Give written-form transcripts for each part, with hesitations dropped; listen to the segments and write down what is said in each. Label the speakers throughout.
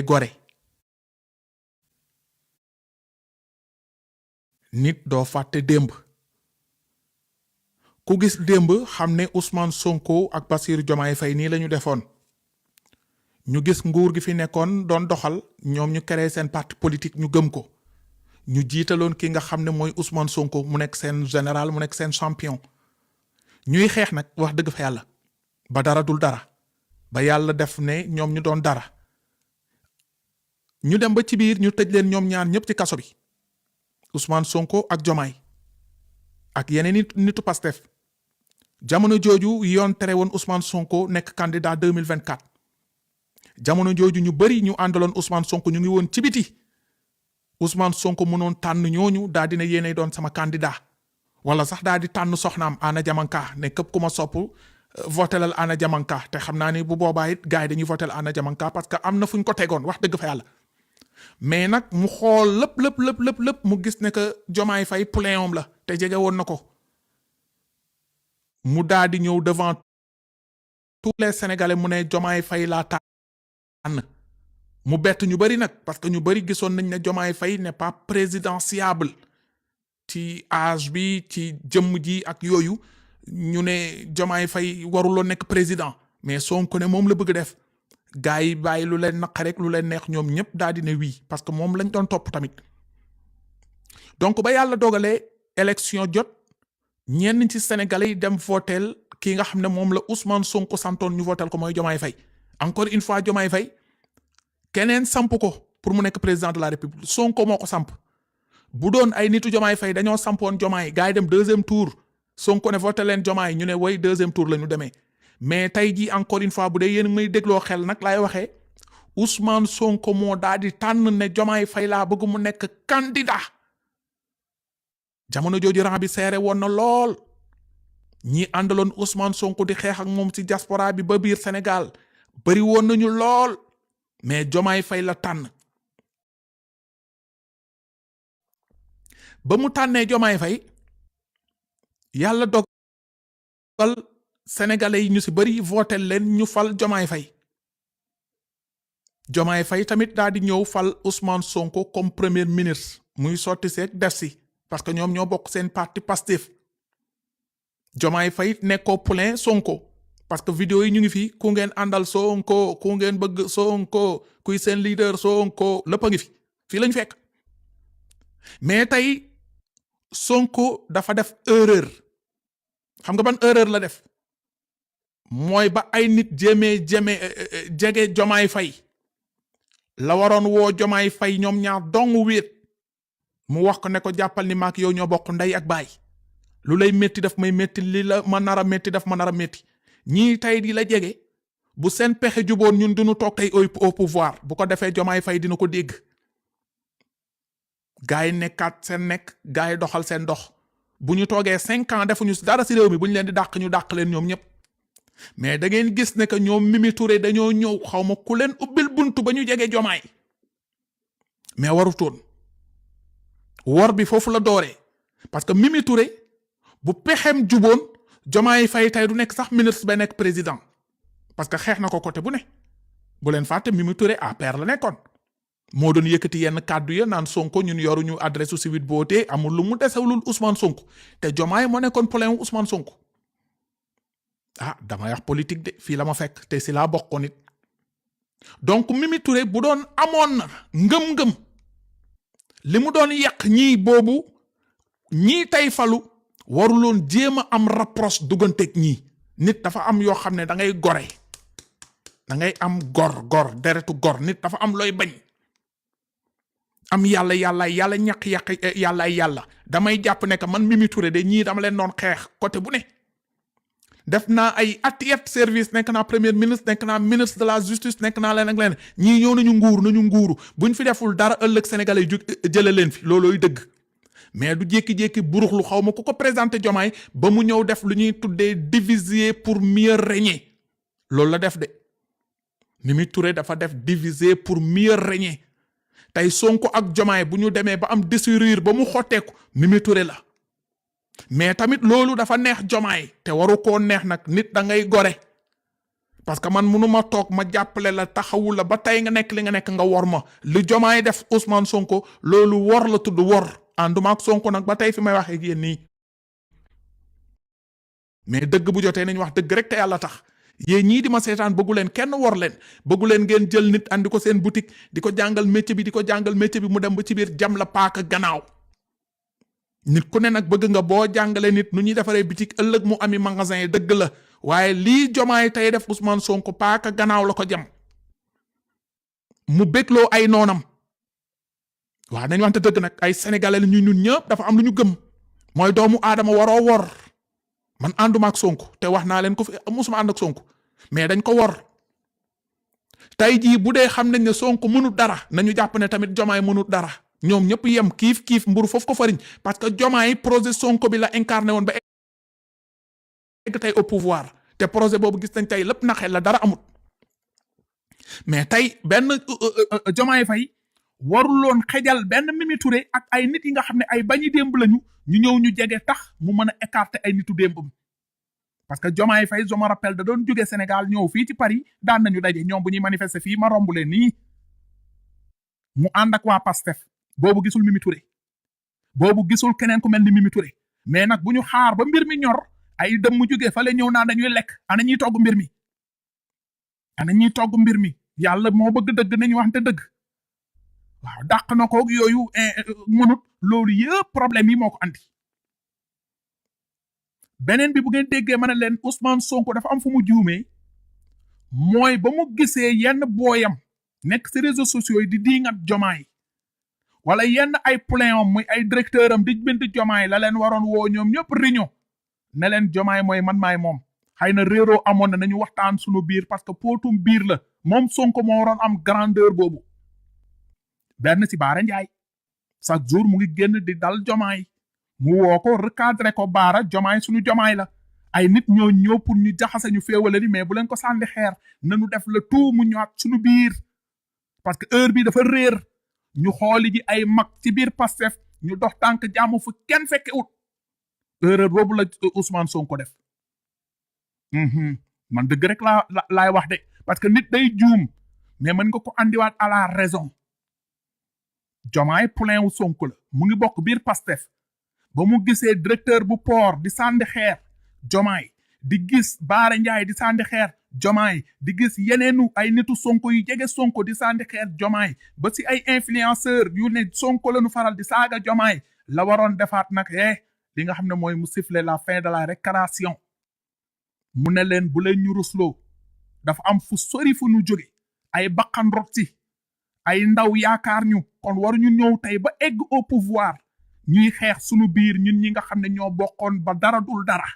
Speaker 1: gore nit doo fàtte démb ku gis démb xam ne Ousmane Sonko ak Bassirou Diomaye Faye nii lañu defoon ñu gis nguur gi fi nekkoon doon doxal ñoom ñu créé seen parti politique ñu gëm ko ñu jiitaloon ki nga xam ne mooy Ousmane Sonko mu nekk seen général mu nekk seen champion ñuy xeex nag wax dëgg fa yàlla ba dara dul dara ba yàlla def ne ñoom ñu doon dara ñu dem ba ci biir ñu tëj leen ñoom ñaar ñëpp ci kaso bi Ousmane Sonko ak Diomaye ak yeneen nitu Pastef jamono jooju yoon tere woon Ousmane Sonko nekk candidat 2024 jamono jooju ñu bari ñu àndaloon Ousmane Sonko ñu ngi woon ci biti Ousmane Sonko mënoon tànn ñooñu daa dina yéenay doon sama candidat wala sax daa di tànn soxnaam Anna Diamanka ne képp ku ma sopp votelal Anna Diamanka te xam naa ni bu boobaa it gars yi dañuy votel Anna Diamanka parce que am na fu ñu ko tegoon wax dëgg fa yàlla mais nag mu xool lépp mu gis ne que Diomaye Faye poulain la te jege woon na ko mu daa di ñëw devant tous les Sénégalais mu ne Diomaye Faye laa tànn mu bett ñu bari nag parce que ñu bari gisoon nañ ne Diomaye Faye n'est pas présidentiable ci âge bi ci jëmm ji ak yooyu ñu ne Diomaye Faye waruloo nekk président mais Sonko ne moom la bëgg def gars yi bàyyi lu leen naq rek lu leen neex ñoom ñëpp daal di ne wii parce que moom lañ doon topp tamit donc ba yàlla dogalee élection jot ñenn ci Sénégalais yi dem votel ki nga xam ne moom la Ousmane Sonko santoon ñu votel ko mooy Diomaye Faye encore une fois Diomaye Faye keneen samp ko pour mu nekk président de la République Sonko moo ko samp bu doon ay nitu Diomaye Faye dañoo sampoon Diomaye gars yi dem deuxième tour Sonko ne voté leen Diomaye ñu ne way deuxième tour la ñu demee mais tey jii encore une fois bu dee yéen may dégloo xel nag laay waxee Ousmane Sonko moo daal di tànn ne Diomaye Faye laa bëgg mu nekk candidat jamono jooju rang bi seere woon na lool ñi àndaloon Ousmane Sonko di xeex ak moom ci diaspora bi ba biir Sénégal bari woon nañu lool mais Diomaye Faye la tànn ba mu tànnee Diomaye Faye yàlla dogal Sénégalais yi ñu ci bari voté leen ñu fal Diomaye Faye Diomaye Faye tamit daal di ñëw fal Ousmane Sonko comme premier ministre muy sotti seeg def si parce que ñoom ñoo bokk seen parti Pastef Diomaye Faye nekkoo poulain Sonko parce que vidéo yi ñu ngi fi ku ngeen àndal Sonko ku ngeen bëgg Sonko kuy seen leader Sonko lépp a ngi fi fii lañ fekk mais tey Sonko dafa def erreur xam nga ban erreur la def mooy ba ay nit jege Diomaye Faye la waroon woo Diomaye Faye ñoom ñaar dong wéet mu wax ko ne ko jàppal ni maak yow ñoo bokk ndey ak baay lu lay métti daf may métti li la ma nar a métti daf ma nar a métti ñii tey di la jege bu seen pexe juboon ñun duñu toog tey au pouvoir bu ko defee Diomaye Faye dina ko dégg gars yi nekkaat seen nekk gars yi doxal seen dox bu ñu toogee 5 ans defuñu dara si réew mi bu ñu leen di dàq ñu dàq leen ñoom ñëpp mais da ngeen gis ne que ñoom Mimi Touré dañoo ñëw xaw ma ku leen ubbil buntu ba ñu jege Diomaye mais warutoon wor bi foofu la dooree parce que Mimi Touré bu pexem juboon Diomaye Faye tey du nekk sax ministre ba nekk président parce que xeex na ko côté bu ne bu leen fàtte Mimi Touré APR la nekkoon moo doon yëkkati yenn kàddu ya naan Sonko ñun yoruñu adresse su Sweet Beauté amul lu mu desewlul Ousmane Sonko te Diomaye moo nekkoon problème Ousmane Sonko ah dama wax politique de fii la ma fekk te si laa bokkoon it donc Mimi Touré bu doon amoon na ngëm-ngëm li mu doon yàq ñii boobu ñii tey falu waruloon jéem a am rapproche dugganteeg ñii nit dafa am yoo xam ne da ngay gore da ngay am gor deretu gor nit dafa am looy bañ am yàlla ñaq yàlla damay jàpp ne que man Mimi Touré de ñii dama leen doon xeex côté bu ne def naa ay at service nekk naa premier ministre nekk naa ministre de la justice nekk naa leen ak leen ñii ñëw nañu nguuru buñ fi deful dara ëllëg Sénégalais yi jële leen fi loolooy dëgg mais du jékki-jékki buruxlu xaw ma ku ko présenté Diomaye ba mu ñëw def lu ñuy tuddee diviser pour mieux régner loolu la def de Mimi Touré dafa def diviser pour mieux régner tey Sonko ak Diomaye bu ñu demee ba am déchirure ba mu xotteeku Mimi Touré la mais tamit loolu dafa neex Diomaye te waru koo neex nag nit da ngay gore parce que man mënuma toog ma jàppale la taxawu la ba tey nga nekk li nga nekk nga wor ma li Diomaye def Ousmane Sonko loolu wor la tudd wor ànduma ak Sonko nag ba tey fi may waxee ak yéen nii mais dëgg bu jotee nañ wax dëgg rek te yàlla tax yéen ñii di ma seetaan bëggu leen kenn wor leen bëggu leen ngeen jël nit andi ko seen boutique di ko jàngal métier bi mu dem ba ci biir jam la paaka gannaaw nit ku ne nag bëgg nga boo jàngale nit nu ñuy defaree boutique ëllëg mu ami magasin yi dëgg la waaye lii Diomaye tey def Ousmane Sonko paaka gannaaw la ko jam mu bégloo ay noonam waaw nañ wante dëgg nag ay sénégalais la ñun ñëpp dafa am lu ñu gëm mooy doomu aadama waroo wor man ànduma ak Sonko te wax naa leen ko fi musuma ànd ak Sonko mais dañ ko wor tey jii bu dee xam nañ ne Sonko mënut dara nañu jàpp ne tamit Diomaye mënut dara ñoom ñëpp yem kiif mburu foofu ko fariñ parce que Diomaye projet Sonko bi la incarné woon ba egg tey au pouvoir te projet boobu gis nañ tey lépp naxel la dara amut mais tey benn Diomaye Faye waruloon xejal benn Mimi Touré ak ay nit yi nga xam ne ay bañi démb lañu ñu ñëw ñu jege tax mu mën a écarter ay nitu démbam parce que Diomaye Faye je me rappelle da doon jóge Sénégal ñëw fii ci Paris daan nañu daje ñoom bu ñuy manifester fii ma romb leen nii mu ànd ak waa Pastef boobu gisul Mimi Touré boobu gisul keneen ku mel ni Mimi Touré mais nag bu ñu xaar ba mbir mi ñor ay dem mu jógee fale ñëw naan dañuy lekk ana ñuy togg mbir mi ana ñuy togg mbir mi yàlla moo bëgg dëgg nañu waxante dëgg waaw dàq na ko yooyu mënut loolu yëpp problème yi moo ko andi beneen bi bu ngeen déggee ma ne leen Ousmane Sonko dafa am fu mu juumee mooy ba mu gisee yenn booyam nekk ci réseaux sociaux yi di diingat Diomaye wala yenn ay plein muy ay directeur am di bind Diomaye la leen waroon woo ñoom ñëpp riño ne leen Diomaye mooy man maay moom xëy na réeroo amoon na nañu waxtaan sunu biir parce que pootum biir la moom Sonko moo waroon am grandeur boobu benn ci Baara Ndiaye chaque jour mu ngi génn di dal Diomaye mu woo ko recadré ko Baara Diomaye suñu Diomaye la ay nit ñoo ñëw pour ñu jaxase ñu féewale ni mais bu leen ko sànni xeer nañu def le tout mu ñëwaat suñu biir parce que heure bi dafa réer ñu xooli ji ay mag ci biir Pastef ñu dox tànk jàmm fu kenn fekke ut erreur boobu la Ousmane Sonko def man dëgg rek laay wax de parce que nit day juum mais mën nga ko andiwaat à la raison Diomaye plein wu Sonko la mu ngi bokk biir Pastef ba mu gisee directeur bu port di sànni xeer Diomaye di gis Baara Ndiaye di sànni xeer Diomaye di gis yeneenu ay nitu Sonko yu jege Sonko di sànni xeer Diomaye ba si ay influenceur yu ne Sonko la nu faral di saaga Diomaye la waroon defaat nag li nga xam ne mooy mu siffler la fin de la récréation mu ne leen bu leen ñu rusloo dafa am fu sori fu ñu jóge ay bakkan rot si ay ndaw yaakaar ñu kon waruñu ñëw tey ba egg au pouvoir ñuy xeex sunu biir ñun ñi nga xam ne ñoo bokkoon ba dara dul dara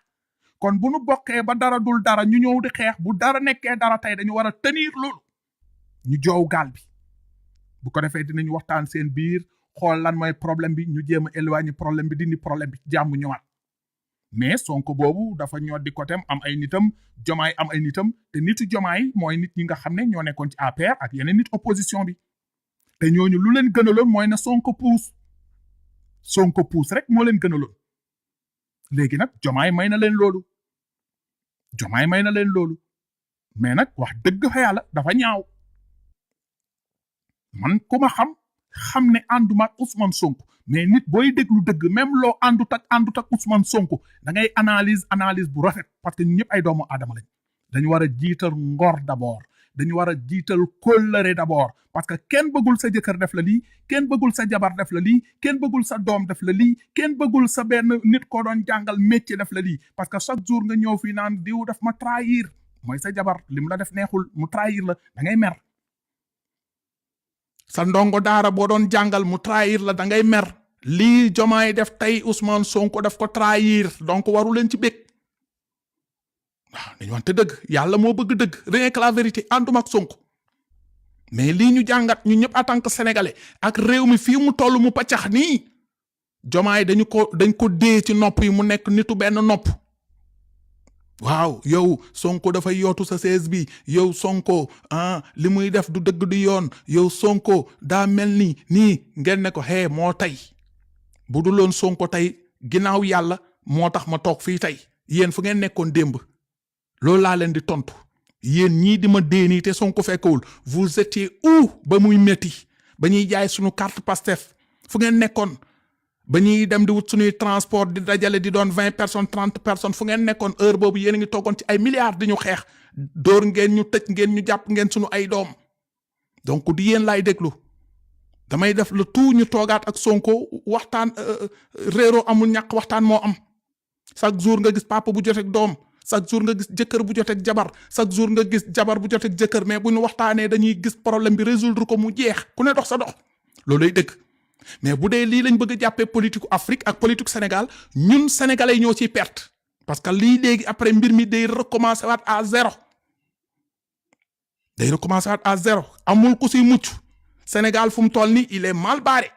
Speaker 1: kon bu nu bokkee ba dara dul dara ñu ñëw di xeex bu dara nekkee dara tey dañu war a tenir loolu ñu joow gaal bi bu ko defee dinañu waxtaan seen biir xool lan mooy problème bi ñu jéem a éloigner problème bi dindi problème bi jàmm ñëwaat mais Sonko boobu dafa ñoo di côté am ay nitam Diomaye am ay nitam te nitu Diomaye mooy nit ñi nga xam ne ñoo nekkoon ci APR ak yeneen nit opposition bi te ñooñu lu leen gënaloon mooy na Sonko puus rek moo leen gënaloon léegi nag Diomaye may na leen loolu mais nag wax dëgg fa yàlla dafa ñaaw man ku ma xam ne ànduma ak Ousmane Sonko mais nit booy déglu dëgg même loo àndut ak Ousmane Sonko da ngay analyse bu rafet parce que ñëpp ay doomu aadama lañ dañu war a jiital ngor d'abord dañu war a jiital kóllëre d'abord parce que kenn bëggul sa jëkkër def la lii kenn bëggul sa jabar def la lii kenn bëggul sa doom def la lii kenn bëggul sa benn nit ko doon jàngal métier def la lii parce que chaque jour nga ñëw fii naan diw daf ma trahir mooy sa jabar lim la def neexul mu trahir la da ngay mer sa ndongo daara boo doon jàngal mu trahir la da ngay mer lii Diomaye def tey Ousmane Sonko daf ko trahir donc waru leen ci bég waaw dañu wante dëgg yàlla moo bëgg dëgg rien que la vérité ànduma ak Sonko mais lii ñu jàngat ñu ñëpp en tant que sénégalais ak réew mi fii mu toll mu paccax nii Diomaye dañ ko dee ci nopp yi mu nekk nitu benn nopp waaw yow Sonko dafay yootu sa sees bi yow Sonko li muy def du dëgg du yoon yow Sonko daa mel ni nii ngeen ne ko moo tey bu du loon Sonko tey ginnaaw yàlla moo tax ma toog fii tey yéen fu ngeen nekkoon démb loolu laa leen di tontu yéen ñii di ma déeni te Sonko fekkewul vous étiez où ba muy métti ba ñuy jaay suñu carte Pastef fu ngeen nekkoon ba ñuy dem di wut suñuy transport di dajale di doon 20 personnes 30 personnes fu ngeen nekkoon heure boobu yéen a ngi toogoon ci ay milliards di ñu xeex dóor ngeen ñu tëj ngeen ñu jàpp ngeen suñu ay doom donc di yéen laay déglu damay def le tout ñu toogaat ak Sonko waxtaan réeroo amul ñàkk waxtaan moo am chaque jour nga gis papa bu joteeg doom chaque jour nga gis jëkkër bu joteeg jabar chaque jour nga gis jabar bu joteeg jëkkër mais bu ñu waxtaanee dañuy gis problème bi résoudre ko mu jeex ku ne dox sa dox looluy dëgg mais bu dee lii lañ bëgg a jàppee politique Afrique ak politique Sénégal ñun sénégalais ñoo ciy perte parce que lii léegi après mbir mi day recommencer waat à zéro amul ku siy mucc Sénégal fu mu toll nii il est mal barré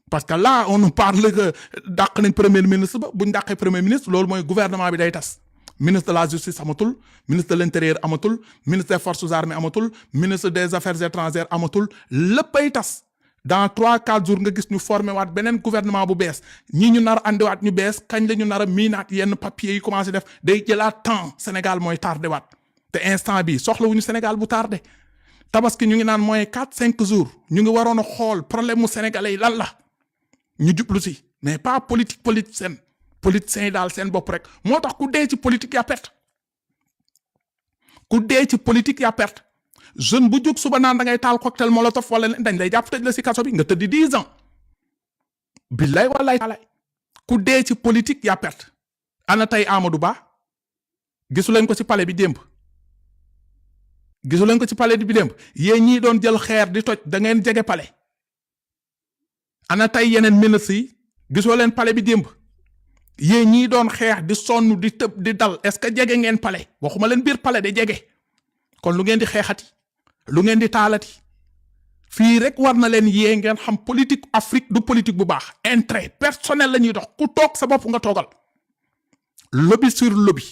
Speaker 1: parce que là on nous parle que dàq nañ premier ministre ba buñ dàqee premier ministre loolu mooy gouvernement bi day tas ministre de la justice amatul ministre de l'intérieur amatul ministre des forces armées amatul ministre des affaires étrangères amatul léppay tas dans 3-4 jours nga gis ñu formé waat beneen gouvernement bu bees ñii ñu nar a andiwaat ñu bees kañ la ñu nar a miinaat yenn papiers yi commencé def day jëlaat temps Sénégal mooy tardé waat te instant bi soxlawuñu Sénégal bu tardé tabaski ñu ngi naan mooy 4-5 jours ñu ngi waroon a xool problème mu sénégalais yi lan la ñu jublu si mais pas politiciens yi daal seen bopp rek moo tax ku dee ci politique yaa perte jeune bu jóg suba naan da ngay taal cocktail molotov wala dañ lay jàpp tëj la si kaso bi nga tëddi 10 ans billaay wallaay taalaay ku dee ci politique yaa perte ana tey Amadou Ba gisu leen ko ci palais bi démb yéen ñii doon jël xeer di toj da ngeen jege palais ana tey yeneen ministres yi gisoo leen palais bi démb yéen ñii doon xeex di sonn di tëb di dal est-ce que jege ngeen palais waxuma leen biir palais de jege kon lu ngeen di xeexati lu ngeen di taalati fii rek war na leen yee ngeen xam politique Afrique du politique bu baax intérêt personnel la ñuy dox ku toog sa bopp nga toogal lobby sur lobby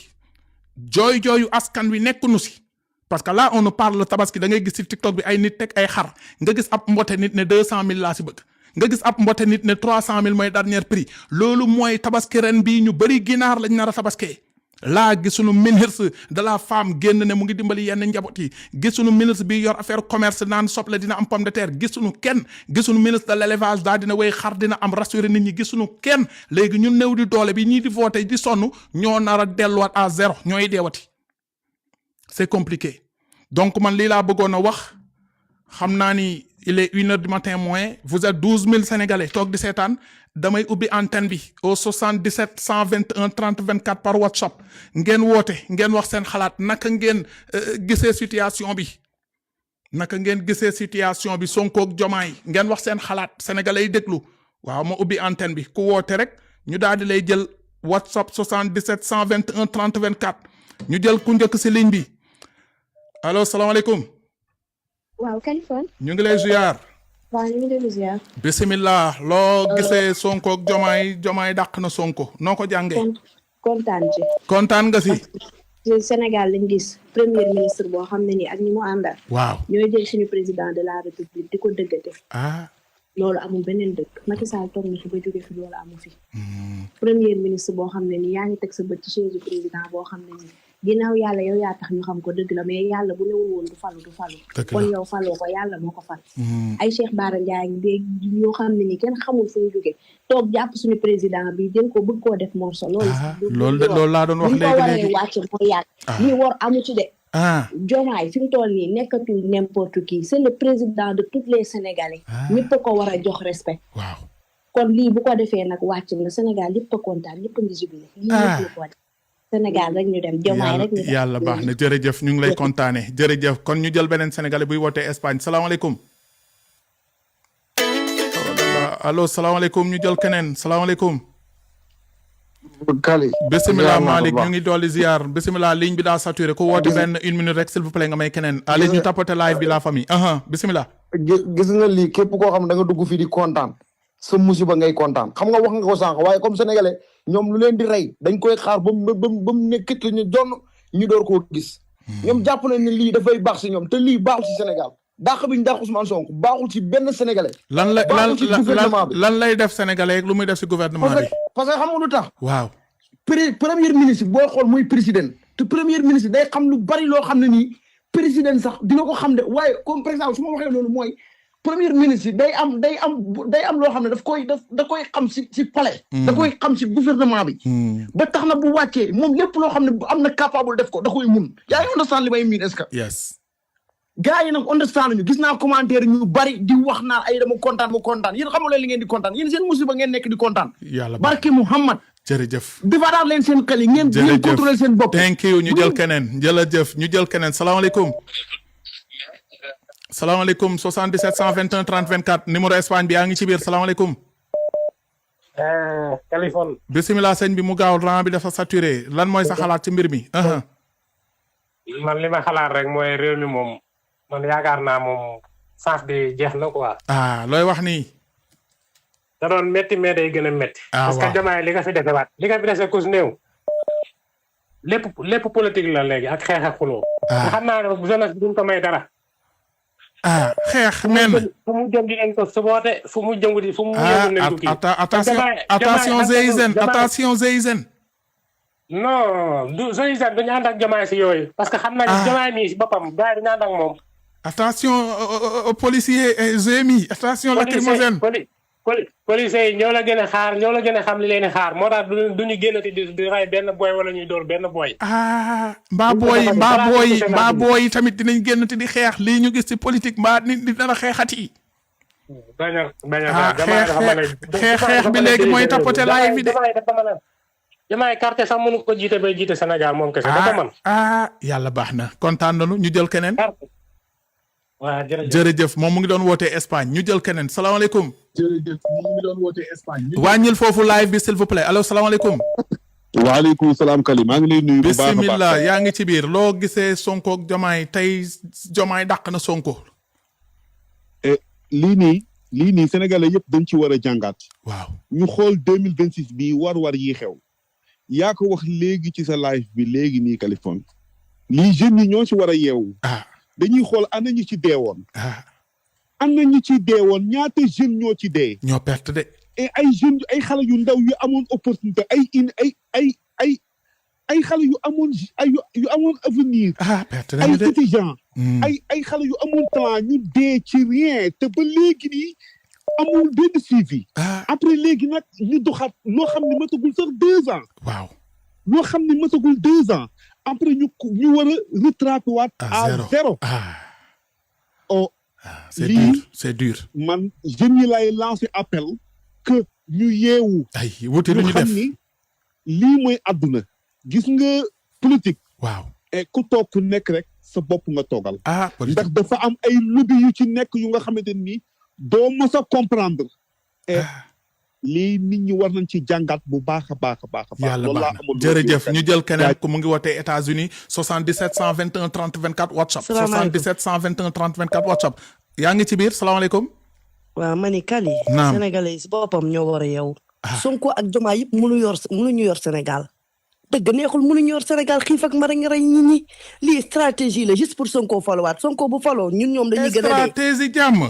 Speaker 1: jooyu askan wi nekkunu si parce que là on nous parle tabaski da ngay gis ci TikTok bi ay nit teg ay xar nga gis ab mbote nit ne 200,000 laa si bëgg nga gis ab mbote nit ne 300,000 mooy dernier prix loolu mooy tabaski ren bii ñu bëri ginaar lañ nar a tabaskee laa gisuñu ministre de la femme génn ne mu ngi dimbali yenn njaboot yi gisuñu ministre bi yor affaire commerce naan soble dina am pomme de terre gisuñu kenn gisuñu ministre de l'élevage daa dina way xar dina am rassurer nit ñi gisuñu kenn léegi ñun néew di doole bi ñii di voté di sonn ñoo nar a delluwaat à zéro ñooy deewati c'est compliqué donc man lii laa bëggoon a wax xam naa ni il est 1h du matin moins vous êtes 12 000 sénégalais toog di seetaan damay ubbi antenne bi au 77 121 30 24 par WhatsApp ngeen woote ngeen wax seen xalaat naka ngeen gisee situation bi Sonko ak Diomaye ngeen wax seen xalaat sénégalais yi déglu waaw ma ubbi antenne bi ku woote rek ñu daal di lay jël WhatsApp 77 121 30 24 ñu jël ku njëkk si ligne bi allo salaamaaleykum.
Speaker 2: waaw Kaliphone.
Speaker 1: ñu ngi lay ziar.
Speaker 2: waaw ñu ngi lay ziar.
Speaker 1: bisimilah loo gisee Sonko ak Diomaye dàq na Sonko noo ko jàngee. kontaan nga si.
Speaker 2: Sénégal lañ gis premier ministre boo xam ne nii ak ñi mu àndal.
Speaker 1: waaw
Speaker 2: ñooy jël suñu président de la république di ko dëggate. loolu amul beneen dëkk Macky Sall toog na fi ba jóge fi loolu amu fi. premier ministre boo xam ne nii yaa ngi teg sa bët ci chaise président boo xam ne nii. ginnaaw yàlla yow yaa tax ñu xam ko dëgg la mais yàlla bu newul woon du falu kon yow faloo ko yàlla moo ko fal ay Cheikh Bara Ndiaye ngi ñoo xam ne ni kenn xamul fu ñu jógee toog jàpp suñu président bi jël ko bëgg koo def morceau loolu laa doon wax léegi ko waree wàcc mooy yàgg lii war amu ci de Diomaye fi mu toll nii nekkatul n'importe qui c'est le président de tous les Sénégalais ñëpp a ko war a jox respect
Speaker 1: waaw
Speaker 2: kon lii bu ko defee nag wàcc na Sénégal yëpp a kontaan ñëpp a ngi jubilé lii ñëpp la ko def Sénégal rek ñu dem Diomaye rek ñu dem
Speaker 1: yàlla baax na jërëjëf ñu ngi lay kontaane jërëjëf kon ñu jël beneen sénégalais buy wootee Espagne salaamaaleykum allo salaamaaleykum ñu jël keneen salaamaaleykum
Speaker 3: Kali
Speaker 1: bisimilah Malick ñu ngi dolli ziar bisimilah ligne bi daa saturé ku woote benn 1 minute rek s'il vous plaît nga may keneen allez ñu tapoter live bi la famille bisimilah
Speaker 3: gis nga lii képp koo xam da nga dugg fii di kontaan sa musiba ngay kontaan xam nga wax nga ko sànq waaye comme sénégalais ñoom lu leen di rey dañ koy xaar ba mu nekkit ñu jonn ñu door koo gis ñoom jàpp nañ ne lii dafay baax si ñoom te lii baaxul si Sénégal dàq bi ñu dàq Ousmane Sonko baaxul si benn sénégalais
Speaker 1: lan lay def sénégalais lu muy def si gouvernement bi
Speaker 3: parce que xam nga lu tax
Speaker 1: waaw
Speaker 3: premier ministre booy xool muy président te premier ministre day xam lu bari loo xam ne nii président sax dina ko xam de waaye comme par exemple su ma waxee loolu mooy premier ministre day am loo xam ne da koy xam si palais. da koy xam si gouvernement bi. ba tax na bu wàccee moom lépp loo xam ne am na capable def ko da koy mun yaa ngi understand li may miin est-ce que.
Speaker 1: yes.
Speaker 3: gars yi nag understand ñu gis naa commentaire ñu bari di wax naa ay dama kontaan yéen xamul leen li ngeen di kontaan yéen seen musiba ngeen nekk di kontaan.
Speaker 1: yàlla
Speaker 3: barke Muhammad.
Speaker 1: jërëjëf.
Speaker 3: defaraat leen seen xel yi ngeen contrôler seen bopp.
Speaker 1: thank you ñu jël keneen jërëjëf ñu jël keneen salaamaaleykum. salaamaaleykum 77 121 30 24 numéro Espagne bi yaa ngi ci biir salaamaaleykum.
Speaker 4: Kaliphone.
Speaker 1: bisimilah sëñ bi mu gaaw rang bi dafa saturé lan mooy sa xalaat ci mbir mi.
Speaker 4: man li ma xalaat rek mooy réew mi moom man yaakaar naa moom sens bi jeex na quoi.
Speaker 1: looy wax nii.
Speaker 4: da doon métti mais day gën a métti. parce que Diomaye li nga fi desewaat li nga fi dese kus néew. lépp politique la léegi ak xeex ak xuloo. te xam naa ne jeunesse bi duñ ko may dara.
Speaker 1: xeex men
Speaker 4: fu mu jëm dinañ ko saboote fu mu jëm dinañ ko kii.
Speaker 1: attention Zeyzen.
Speaker 4: non du Zeyzen duñu ànd ak Diomaye si yooyu. parce que xam naa ne Diomaye mii si boppam gars yi duñu ànd ak moom.
Speaker 1: attention policier GMI attention lacrymogène.
Speaker 4: policiers yi ñoo la gën a xaar ñoo la gën a xam li leen xaar moo tax duñu génnati di ray benn boy wala ñuy door benn boy. mbaa booy tamit dinañ génnati di xeex lii ñu gis ci politique mbaa nit di dara xeexati. xeex bi léegi mooy tapoter laay bi de. Diomaye carte sax mënu ko jiite bay jiite Sénégal moom kese dafa man.
Speaker 1: yàlla baax na kontaan nañu ñu jël keneen.
Speaker 4: waaw
Speaker 1: jërëjëf moom mu ngi doon wootee Espagne ñu jël keneen salaamaaleykum. wàññil foofu live bi s'il vous plaît allo salaamaaleykum.
Speaker 5: waaleykum salaam Kali maa ngi lay nuyu. bu baax a baax
Speaker 1: bisimilah yaa ngi ci biir loo gisee Sonko ak Diomaye tey Diomaye dàq na Sonko.
Speaker 5: lii nii sénégalais yëpp dañ ci war a jàngaat.
Speaker 1: waaw
Speaker 5: ñu xool 2026 bii war yi xew. yaa ko wax léegi ci sa live bi léegi nii Kaliphone. lii jeunes yi ñoo ci war a yeewu. dañuy xool ana ñu ci deewoon. am na ñu ci deewoon ñaata jeunes ñoo ci dee.
Speaker 1: ñoo perte de.
Speaker 5: et ay jeunes ay xale yu ndaw yu amoon opportunité ay xale yu amoon yu amoon avenir.
Speaker 1: perte
Speaker 5: ay étudiants. ay xale yu amoon talent ñu dee ci rien te ba léegi nii amul benn suivi. après léegi nag ñu doxaat loo xam ne matagul sax 2 ans.
Speaker 1: waaw
Speaker 5: loo xam ne matagul 2 ans. après ñu war a rattraper waat à zéro.
Speaker 1: c'est dur.
Speaker 5: man jeunes yi lay lancer appel que ñu yeewu.
Speaker 1: wuti lu ñu def
Speaker 5: xam ni lii mooy àdduna. gis nga politique.
Speaker 1: waaw
Speaker 5: et ku toog ku nekk rek sa bopp nga toogal.
Speaker 1: politique
Speaker 5: ndax dafa am ay lobby yu ci nekk yu nga xamante ni doo mos a comprendre. et lii nit ñi war nañ ci jàngat bu baax a baax a baax.
Speaker 1: yàlla baax na jërëjëf ñu jël keneen ku mu ngi wootee États-Unis 77 121 30 24 WhatsApp. 77 121 30 24 WhatsApp. yaa ngi ci biir salaamaaleykum.
Speaker 6: waaw ma ni Kali.
Speaker 1: naam
Speaker 6: Sénégalais yi si boppam ñoo war a yeewu. Sonko ak Diomaye yëpp mënuñu yor Sénégal. dëgg neexul mënuñu yor Sénégal xiif ak mar nga rey nit ñi lii stratégie la juste pour Sonko falowaat Sonko bu faloo ñun ñoom dañuy gën a dee.
Speaker 1: stratégie jàmm.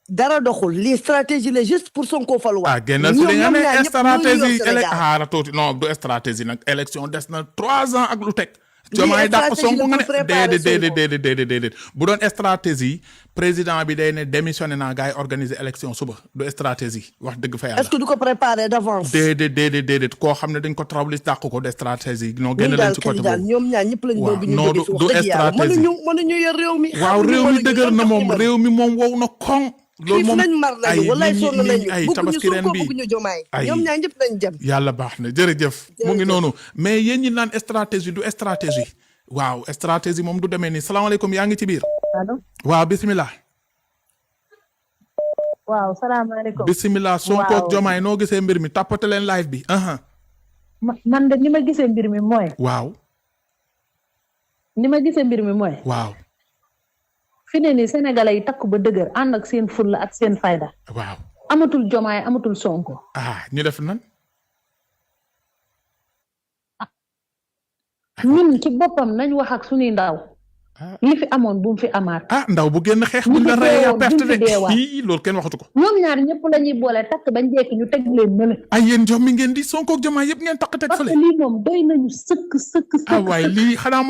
Speaker 6: dara doxul lii stratégie la juste pour Sonko faluwaat.
Speaker 1: génnal si li nga ne stratégie non du stratégie nag élection des na 3 ans ak lu teg. Diomaye dàq Sonko nga ne déedéet bu doon stratégie président bi day ne démissionné naa gars yi organiser élection suba du stratégie wax dëgg fa yàlla.
Speaker 6: est-ce que du ko préparer d'avance.
Speaker 1: déedéet koo xam ne dañ ko trablus dàq ko de stratégie. non génn leen ci côté boobu
Speaker 6: ñoom ñaar ñëpp lañ doon.
Speaker 1: non du stratégie
Speaker 6: mënuñu yor réew mi.
Speaker 1: waaw réew mi dëgër na moom réew mi moom wow na koŋ. loolu moom
Speaker 6: nañ mar nañu walaay sonn nañu
Speaker 1: tabaski ren bi
Speaker 6: bëgguñu Diomaye ñoom ñaar ñëpp nañ jëm.
Speaker 1: yàlla baax na jërëjëf mu ngi noonu mais yéen ñi naan stratégie du stratégie waaw stratégie moom du demee nii salaamaaleykum yaa ngi ci biir.
Speaker 7: allo
Speaker 1: waaw bisimilah.
Speaker 7: waaw salaamaaleykum.
Speaker 1: bisimilah Sonko ak Diomaye noo gisee mbir mi tapote leen live bi.
Speaker 7: man de ni ma gisee mbir mi mooy.
Speaker 1: waaw.
Speaker 7: waaw. fi ne nii sénégalais yi takku ba dëgër ànd ak seen fulla ak seen fayda.
Speaker 1: waaw
Speaker 7: amatul Diomaye amatul Sonko.
Speaker 1: ñu def nan.
Speaker 7: ñun ci boppam nañ wax ak suñuy ndaw li fi amoon bu mu fi amaat.
Speaker 1: ndaw bu génn xeex buñ la reyee yaa perte de loolu kenn waxatu ko.
Speaker 7: ñoom ñaar ñëpp lañuy boole takk bañ jekk ñu teg leen mële.
Speaker 1: ay yéen jom mi ngeen di Sonko ak Diomaye yëpp ngeen takk teg fële.
Speaker 7: parce que lii moom doy nañu sëkk.
Speaker 1: waaye lii xanaa mooy